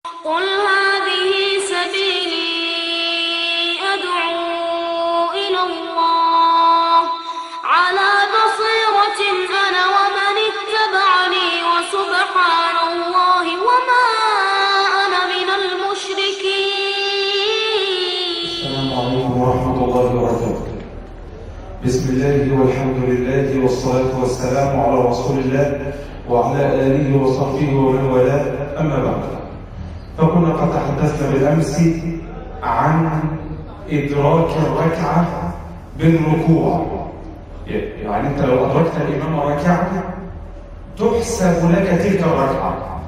قل هذه سبيلي أدعو إلى الله على بصيرة أنا ومن اتبعني وسبحان الله وما أنا من المشركين. السلام عليكم ورحمة الله وبركاته. بسم الله والحمد لله والصلاة والسلام على رسول الله وعلى آله وصحبه ومن والاه، أما بعد. فكنا قد تحدثنا بالأمس عن إدراك الركعة بالركوع، يعني أنت لو أدركت الإمام ركعة تحسب لك تلك الركعة،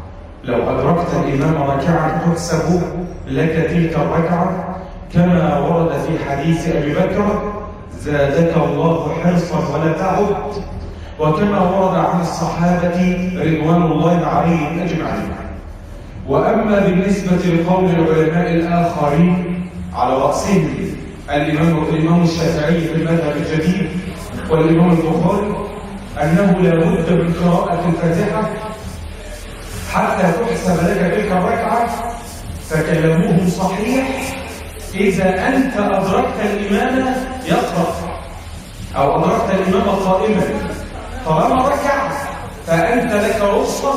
لو أدركت الإمام ركعة تحسب لك تلك الركعة، كما ورد في حديث أبي بكر: زادك الله حرصا ولا تعد، وكما ورد عن الصحابة رضوان الله عليهم أجمعين. وأما بالنسبة لقول العلماء الآخرين على رأسهم الإمام الشافعي في المذهب الجديد والإمام البخاري أنه لا بد من قراءة الفاتحة حتى تحسب لك تلك الركعة، فكلامهم صحيح إذا أنت أدركت الإمام يقرأ أو أدركت الإمام قائما، طالما ركع فأنت لك رخصة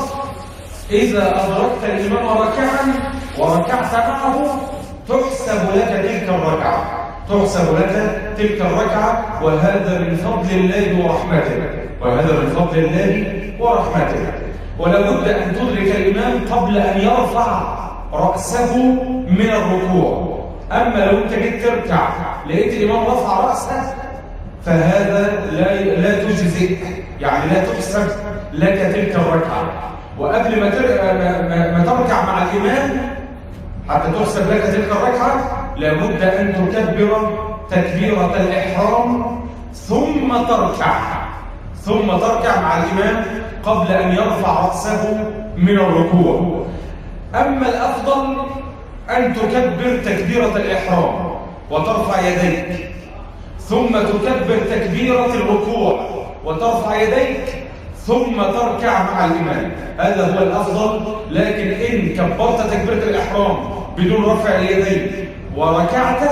إذا أدركت الإمام ركعا وركعت معه تحسب لك تلك الركعة، تحسب لك تلك الركعة، وهذا من فضل الله ورحمته، وهذا من فضل الله ورحمته. ولا بد أن تدرك الإمام قبل أن يرفع رأسه من الركوع. أما لو أنت جيت تركع لقيت الإمام رفع رأسه فهذا لا تجزئ، يعني لا تحسب لك تلك الركعة. وقبل ما تركع مع الإمام حتى تحسب لك تلك الركعة لابد أن تكبر تكبيرة الإحرام ثم تركع، ثم تركع مع الإمام قبل أن يرفع رأسه من الركوع. أما الأفضل أن تكبر تكبيرة الإحرام وترفع يديك، ثم تكبر تكبيرة الركوع وترفع يديك، ثم تركع مع الإمام، هذا هو الأفضل. لكن إن كبرت تكبيرة الإحرام بدون رفع اليدين وركعت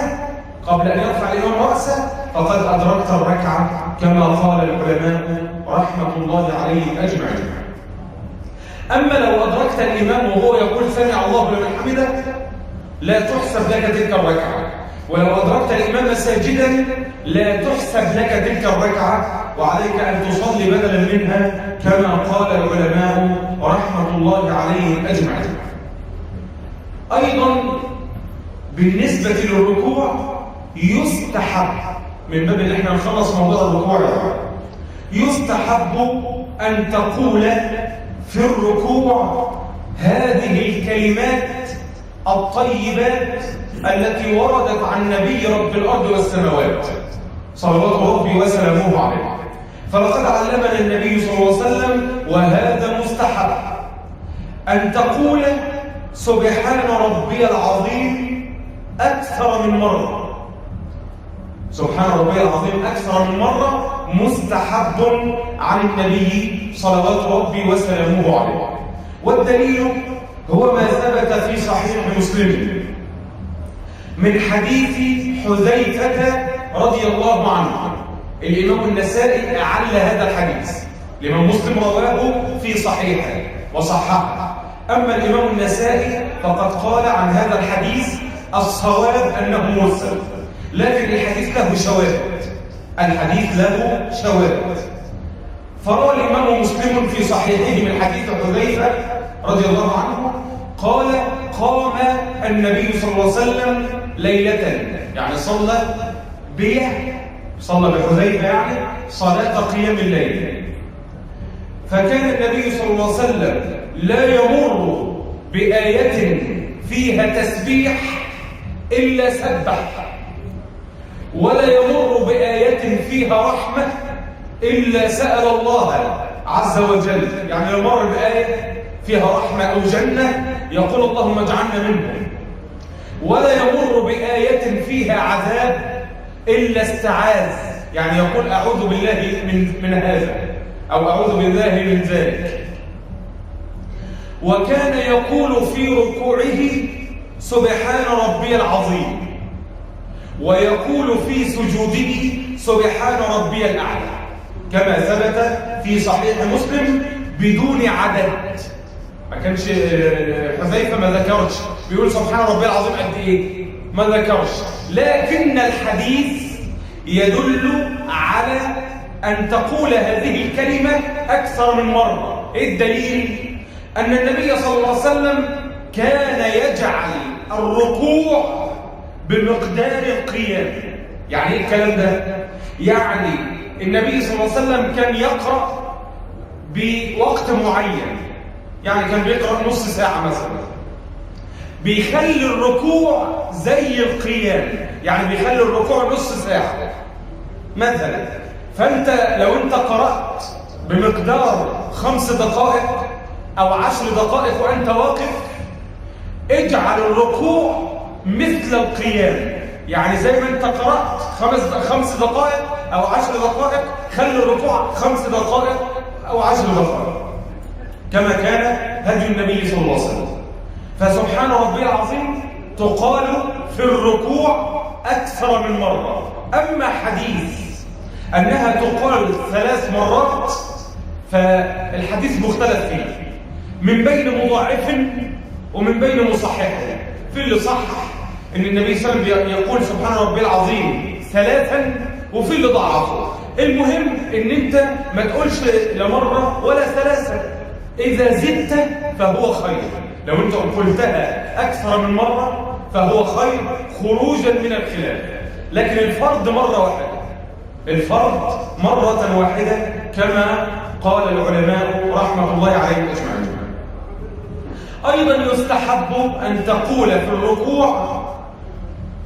قبل أن يرفع الإمام رأسه فقد أدركت الركعة كما قال العلماء رحمة الله عليهم أجمعين. أما لو أدركت الإمام وهو يقول سمع الله لمن حمده لا تحسب لك تلك الركعة، ولو أدركت الإمام ساجدا لا تحسب لك تلك الركعة، وعليك أن تصلي بدلا منها كما قال العلماء رحمة الله عليهم أجمعين. أيضا بالنسبة للركوع يستحب، من باب اللي احنا نخلص موضوع الركوع يعني، يستحب أن تقول في الركوع هذه الكلمات الطيبات التي وردت عن نبي رب الأرض والسماوات صلوات ربي وسلامه عليه. فلقد علمنا النبي صلى الله عليه وسلم، وهذا مستحب، أن تقول سبحان ربي العظيم أكثر من مرة. سبحان ربي العظيم أكثر من مرة مستحب عن النبي صلوات ربي وسلامه عليه. والدليل هو ما ثبت في صحيح مسلم من حديث حذيفة رضي الله عنه. الإمام النسائي أعل هذا الحديث، الإمام مسلم رواه في صحيحه وصححه. أما الإمام النسائي فقد قال عن هذا الحديث الصواب أنه مرسل، لكن الحديث له شواهد، الحديث له شواهد. فروى الإمام مسلم في صحيحه من حديث حذيفة رضي الله عنه قال: قام النبي صلى الله عليه وسلم ليلة، يعني صلى بحذيفة يعني صلاة قيام الليل، فكان النبي صلى الله عليه وسلم لا يمر بآية فيها تسبيح إلا سبح، ولا يمر بآية فيها رحمة إلا سأل الله عز وجل. يعني لو مر بآية فيها رحمة أو جنة يقول اللهم اجعلنا منهم، ولا يمر بآية فيها عذاب إلا استعاذ، يعني يقول أعوذ بالله من هذا أو أعوذ بالله من ذلك. وكان يقول في ركوعه سبحان ربي العظيم، ويقول في سجوده سبحان ربي الأعلى، كما ثبت في صحيح مسلم بدون عدد. ما كانش حذيفة ما ذكرش بيقول سبحان ربي العظيم قد إيه، ما ذكرش، لكن الحديث يدل على أن تقول هذه الكلمة أكثر من مرة. إيه الدليل؟ أن النبي صلى الله عليه وسلم كان يجعل الركوع بمقدار القيام. يعني إيه الكلام ده؟ يعني النبي صلى الله عليه وسلم كان يقرأ بوقت معين، يعني كان بيقرأ نص ساعة مثلا، بيخلي الركوع زي القيام، يعني بيخلي الركوع نص ساعة مثلا. فأنت لو أنت قرأت بمقدار 5 دقائق أو 10 دقائق وأنت واقف، اجعل الركوع مثل القيام، يعني زي ما أنت قرأت 5 دقائق أو 10 دقائق، خلي الركوع 5 دقائق أو 10 دقائق، كما كان هدي النبي صلى الله عليه وسلم. فسبحان ربي العظيم تقال في الركوع أكثر من مرة. أما حديث أنها تقال 3 مرات فالحديث مختلف فيه، من بين مضاعف ومن بين مصحح. في اللي صح إن النبي صلى الله عليه وسلم يقول سبحان ربي العظيم 3، وفي اللي ضعفه. المهم إن أنت ما تقولش لا مرة ولا 3، إذا زدت فهو خير. لو أنت قلتها أكثر من مرة فهو خير خروجا من الخلاف، لكن الفرض مرة واحدة، الفرض مرة واحدة كما قال العلماء رحمة الله عليهم أجمعين. أيضا يستحب أن تقول في الركوع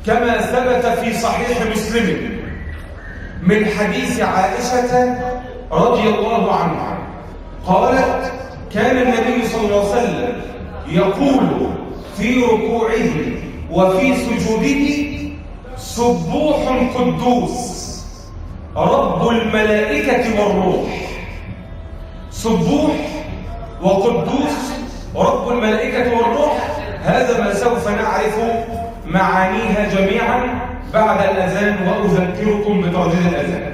كما ثبت في صحيح مسلم من حديث عائشة رضي الله عنها قالت: كان النبي صلى الله عليه وسلم يقول في ركوعه وفي سجوده: سبوح قدوس رب الملائكة والروح. سبوح وقدوس رب الملائكة والروح، هذا ما سوف نعرف معانيها جميعا بعد الأذان، وأذكركم بترديد الأذان.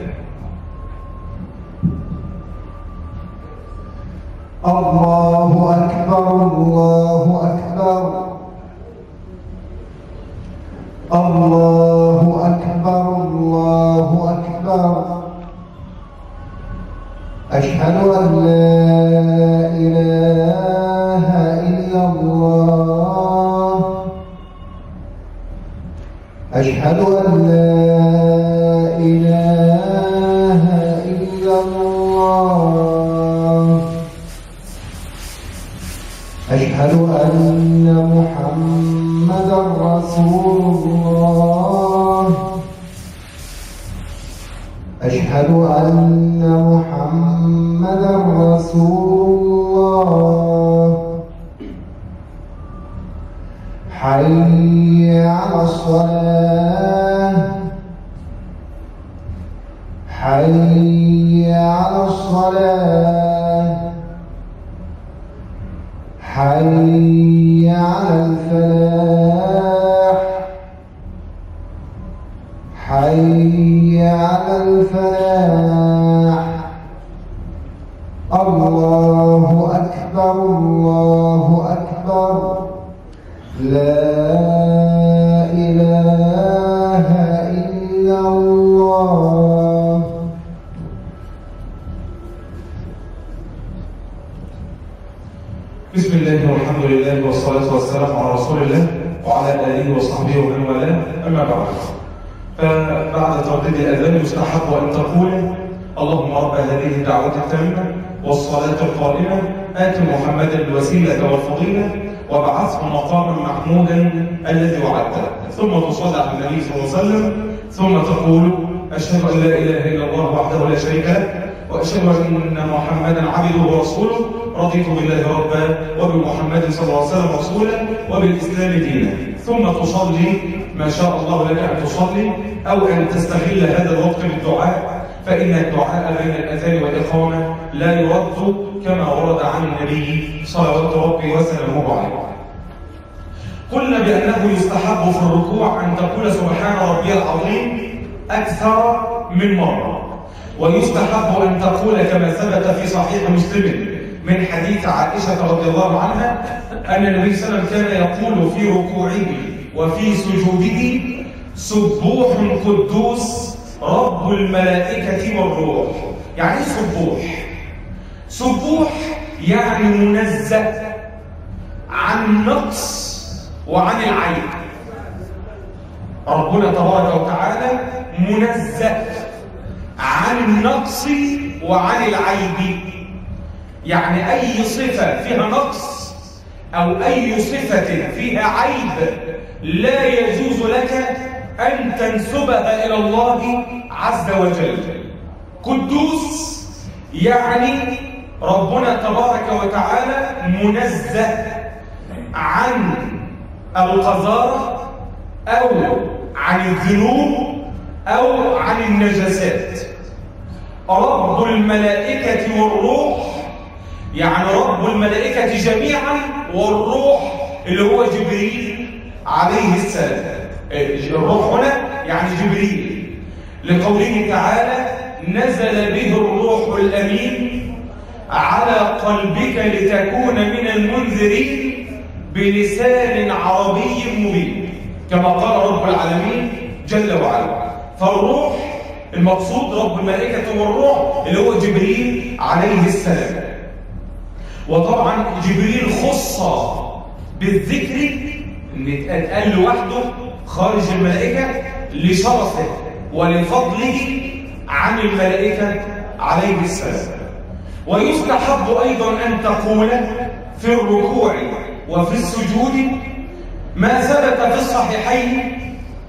الله أكبر، الله أكبر، الله أكبر، الله أكبر. أشهد أن لا إله إلا الله، أشهد أن لا إله إلا الله، أشهد أن محمدا رسول الله، أشهد أن محمدا رسول الله. حي على الصلاة، حي على الصلاة، حي على الفلاح، حي على الفلاح. الله أكبر، الله أكبر، لا إله إلا الله. بسم الله والحمد لله والصلاة والسلام على رسول الله وعلى آله وصحبه ومن والاه، أما بعد. فبعد ترديد الأذان يستحب أن تقول: اللهم رب هذه الدعوة التامة والصلاة القائمة، آت محمدا الوسيلة والفضيلة، وابعثه مقاما محمودا الذي وعدته. ثم تصلي على النبي صلى الله عليه وسلم، ثم تقول: أشهد أن لا إله إلا الله وحده لا شريك له، وأشهد أن محمدا عبده ورسوله، رضيت بالله ربا وبمحمد صلى الله عليه وسلم رسولا وبالإسلام دينا. ثم تصلي ما شاء الله لك أن تصلي، أو أن تستغل هذا الوقت بالدعاء. فإن الدعاء بين الأذان والإقامة لا يرد كما ورد عن النبي صلوات ربي وسلامه عليه. قلنا بأنه يستحب في الركوع أن تقول سبحان ربي العظيم أكثر من مرة، ويستحب أن تقول كما ثبت في صحيح مسلم من حديث عائشة رضي الله عنها أن النبي صلى الله عليه وسلم كان يقول في ركوعه وفي سجوده: سبوح قدوس رب الملائكة والروح. يعني ايه سبوح؟ سبوح يعني منزه عن النقص وعن العيب. ربنا تبارك وتعالى منزه عن النقص وعن العيب. يعني أي صفة فيها نقص أو أي صفة فيها عيب لا يجوز لك أن تنسبها إلى الله عز وجل. قدوس يعني ربنا تبارك وتعالى منزه عن القذارة أو عن الذنوب أو عن النجاسات. رب الملائكة والروح يعني رب الملائكة جميعا والروح اللي هو جبريل عليه السلام. الروح هنا يعني جبريل، لقوله تعالى: نزل به الروح الأمين على قلبك لتكون من المنذرين بلسان عربي مبين، كما قال رب العالمين جل وعلا. فالروح المقصود رب الملائكة والروح اللي هو جبريل عليه السلام. وطبعا جبريل خص بالذكر ان اتقال لوحده خارج الملائكة لشرفه ولفضله عن الملائكة عليه السلام. ويستحب أيضا أن تقول في الركوع وفي السجود ما ثبت في الصحيحين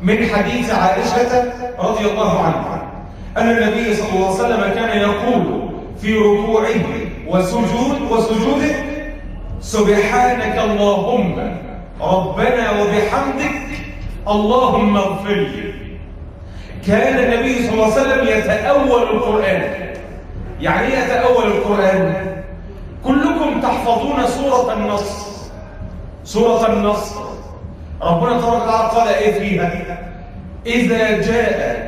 من حديث عائشة رضي الله عنها أن النبي صلى الله عليه وسلم كان يقول في ركوعه وسجوده: سبحانك اللهم ربنا وبحمدك اللهم اغفر لي. كان النبي صلى الله عليه وسلم يتأول القرآن. يعني ايه يتأول القرآن؟ كلكم تحفظون سورة النصر. سورة النصر ربنا تبارك وتعالى قال ايه فيها؟ إذا جاء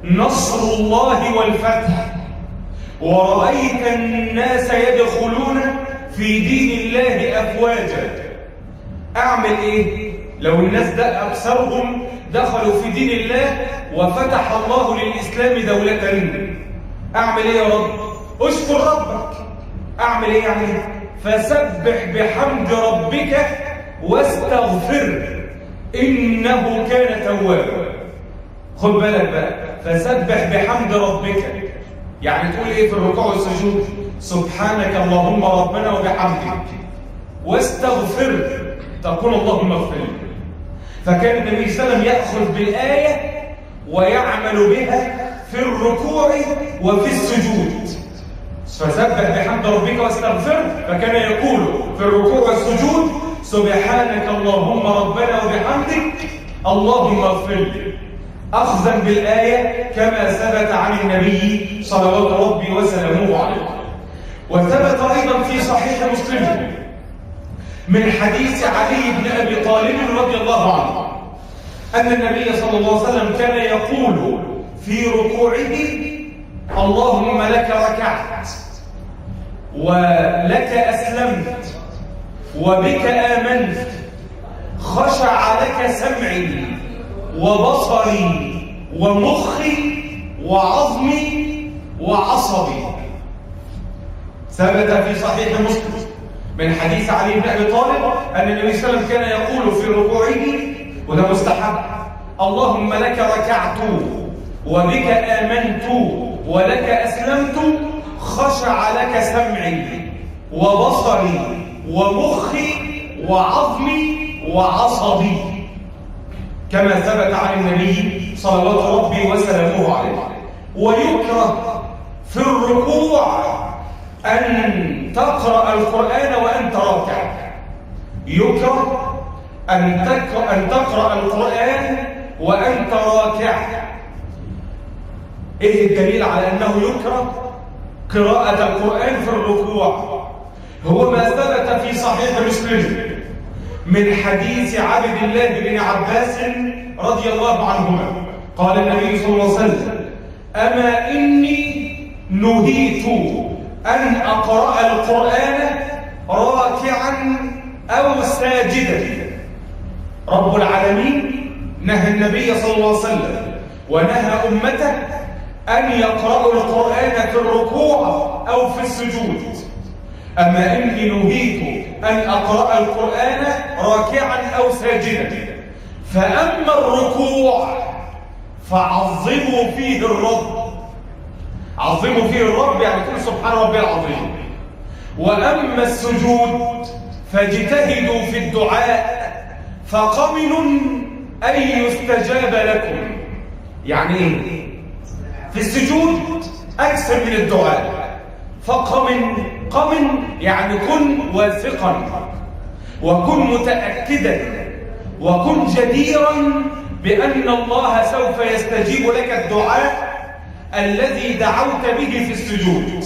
نصر الله والفتح ورأيت الناس يدخلون في دين الله أفواجا. أعمل إيه؟ لو الناس ده أكثرهم دخلوا في دين الله وفتح الله للإسلام دولة، أعمل إيه يا رب؟ أشكر ربك. أعمل إيه يعني؟ فسبح بحمد ربك واستغفره إنه كان توابا. خد بالك بقى، فسبح بحمد ربك يعني تقول إيه في الركوع والسجود؟ سبحانك اللهم ربنا وبحمدك، واستغفر تقول اللهم اغفر لي. فكان النبي صلى الله عليه وسلم يأخذ بالآية ويعمل بها في الركوع وفي السجود. فسبح بحمد ربك واستغفره، فكان يقول في الركوع والسجود: سبحانك اللهم ربنا وبحمدك اللهم اغفر لي، أخذا بالآية كما ثبت عن النبي صلوات ربي وسلامه عليه. وثبت أيضا في صحيح مسلم من حديث علي بن أبي طالب رضي الله عنه أن النبي صلى الله عليه وسلم كان يقول في ركوعه: اللهم لك ركعت ولك أسلمت وبك آمنت، خشع لك سمعي وبصري ومخي وعظمي وعصبي. ثبت في صحيح مسلم من حديث علي بن أبي طالب أن النبي صلى الله عليه وسلم كان يقول في ركوعه، وده مستحب: اللهم لك ركعت وبك آمنت ولك أسلمت، خشع لك سمعي وبصري ومخي وعظمي وعصبي، كما ثبت عن النبي صلوات ربي وسلامه عليه. ويكره في الركوع أن تقرأ القرآن وأنت راكع. يكره أن تقرأ القرآن وأنت راكع. إيه الدليل على أنه يكره قراءة القرآن في الركوع؟ هو ما ثبت في صحيح مسلم من حديث عبد الله بن عباس رضي الله عنهما، قال النبي صلى الله عليه وسلم: أما إني نهيت أن أقرأ القرآن راكعا أو ساجدا. رب العالمين نهى النبي صلى الله عليه وسلم ونهى أمته أن يقرأوا القرآن في الركوع أو في السجود. أما إني نهيت أن أقرأ القرآن راكعا أو ساجدا، فأما الركوع فعظموا فيه الرب. عظموا فيه الرب يعني كل سبحان ربي العظيم. وأما السجود فاجتهدوا في الدعاء فقمن أن يستجاب لكم. يعني إيه؟ في السجود أكثر من الدعاء. فقمن، قمن يعني كن واثقا وكن متأكدا وكن جديرا بأن الله سوف يستجيب لك الدعاء الذي دعوت به في السجود.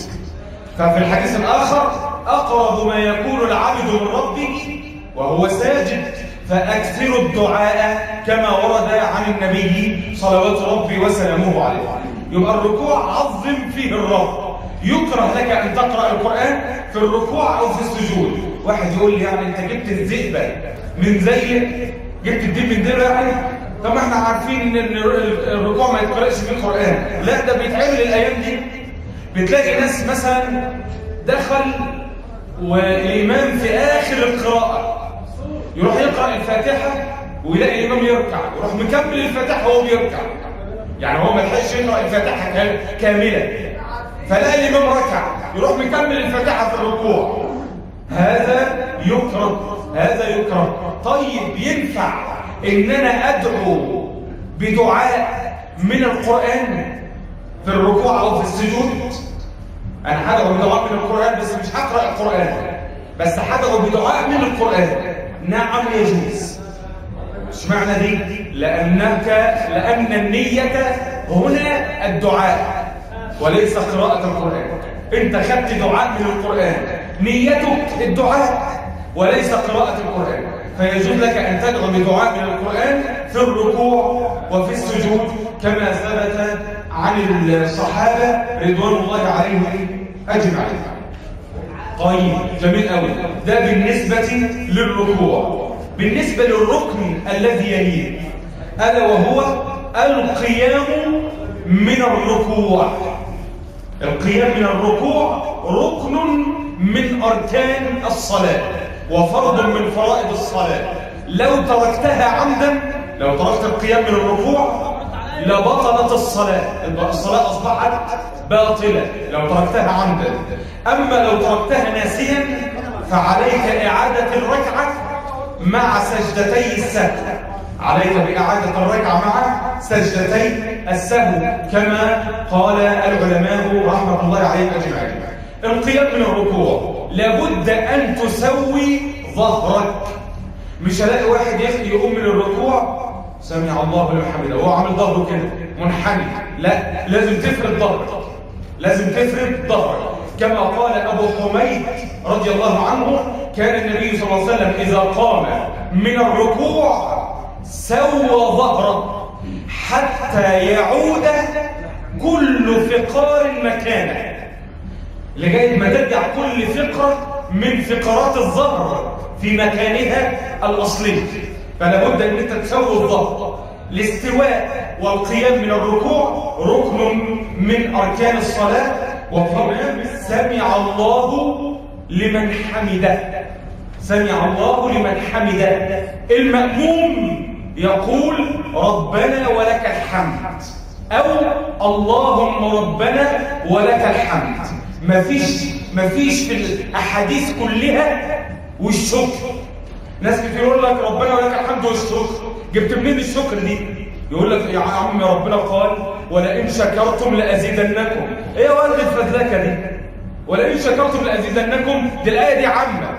ففي الحديث الآخر: أقرب ما يكون العبد من ربه وهو ساجد، فأكثروا الدعاء، كما ورد عن النبي صلوات ربي وسلامه عليه. يبقى الركوع عظم فيه الرب. يكره لك أن تقرأ القرآن في الركوع أو في السجود. واحد يقول لي يعني أنت جبت الذئبة من زي جبت الدين من ديله يعني؟ طب ما احنا عارفين ان الركوع ما يتقرأش فيه القرآن. لا، ده بيتعمل الأيام دي. بتلاقي ناس مثلا دخل والإمام في آخر القراءة، يروح يقرأ الفاتحة ويلاقي الإمام يركع، يروح مكمل الفاتحة وهو بيركع. يعني هو ما لحقش يقرأ الفاتحة كاملة، فلاقي الإمام ركع، يروح مكمل الفاتحة في الركوع. هذا يكره، هذا يكره. طيب ينفع إن أنا أدعو بدعاء من القرآن في الركوع أو في السجود؟ أنا هدعو بدعاء من القرآن بس مش هقرأ القرآن، بس هدعو بدعاء من القرآن. نعم يجوز. اشمعنى دي؟ لأن النية هنا الدعاء وليس قراءة القرآن. أنت خدت دعاء من القرآن، نيتك الدعاء وليس قراءة القرآن، فيجوز لك أن تدعو بدعاء من القرآن في الركوع وفي السجود، كما ثبت عن الصحابة رضوان الله عليهم أجمعين. طيب جميل قوي، ده بالنسبة للركوع. بالنسبة للركن الذي يليه، ألا وهو القيام من الركوع. القيام من الركوع ركن من أركان الصلاة وفرض من فرائض الصلاة. لو تركتها عمدا، لو تركت القيام من الركوع لبطلت الصلاة، الصلاة أصبحت باطلة لو تركتها عمدا. أما لو تركتها ناسيا فعليك إعادة الركعة مع سجدتي السهو. عليك بإعادة الركعة مع سجدتي السهو، كما قال العلماء رحمة الله عليهم أجمعين. القيام من الركوع لابد أن تسوي ظهرك. مش هلاقي واحد يقوم من الركوع سمع الله لمن حمده وهو عامل ظهره كده منحني. لا، لازم تفرد ظهرك، لازم تفرد ظهرك، كما قال أبو حميد رضي الله عنه: كان النبي صلى الله عليه وسلم إذا قام من الركوع سوى ظهره حتى يعود كل فقار مكانه، لغاية ما ترجع كل فقرة من فقرات الظهر في مكانها الأصلي. فلا بد أن أنت تسوي الظهر. الاستواء والقيام من الركوع ركن من أركان الصلاة. وقال سمع الله لمن حمده، سمع الله لمن حمده. المأموم يقول ربنا ولك الحمد، أو اللهم ربنا ولك الحمد. مفيش في الأحاديث كلها والشكر. ناس كتير يقول لك ربنا ولك الحمد والشكر، جبت منين الشكر دي؟ يقول لك يا عم ربنا قال ولئن شكرتم لأزيدنكم. ايه يا ولد الفزلكه دي؟ ولئن شكرتم لأزيدنكم، دي الآية دي عامة.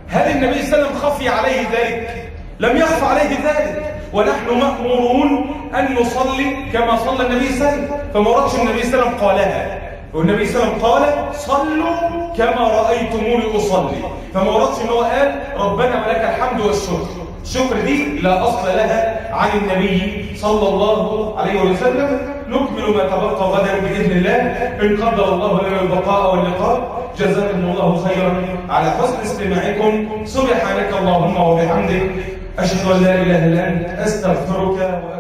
هل النبي صلى الله عليه وسلم خفي عليه ذلك؟ لم يخف عليه ذلك. ونحن مأمورون أن نصلي كما صلى النبي صلى الله عليه وسلم، فما وردش النبي صلى الله عليه وسلم قالها، والنبي صلى الله عليه وسلم قال صلوا كما رأيتموني أصلي، فما وردش إن هو قال ربنا ولك الحمد والشكر. الشكر دي لا أصل لها عن النبي صلى الله عليه وسلم. نكمل ما تبقى غدا بإذن الله إن قدر الله لنا البقاء واللقاء. جزاكم الله خيرا على حسن استماعكم. سبحانك اللهم وبحمدك، أشهد أن لا إله إلا أنت، أستغفرك وأتوب.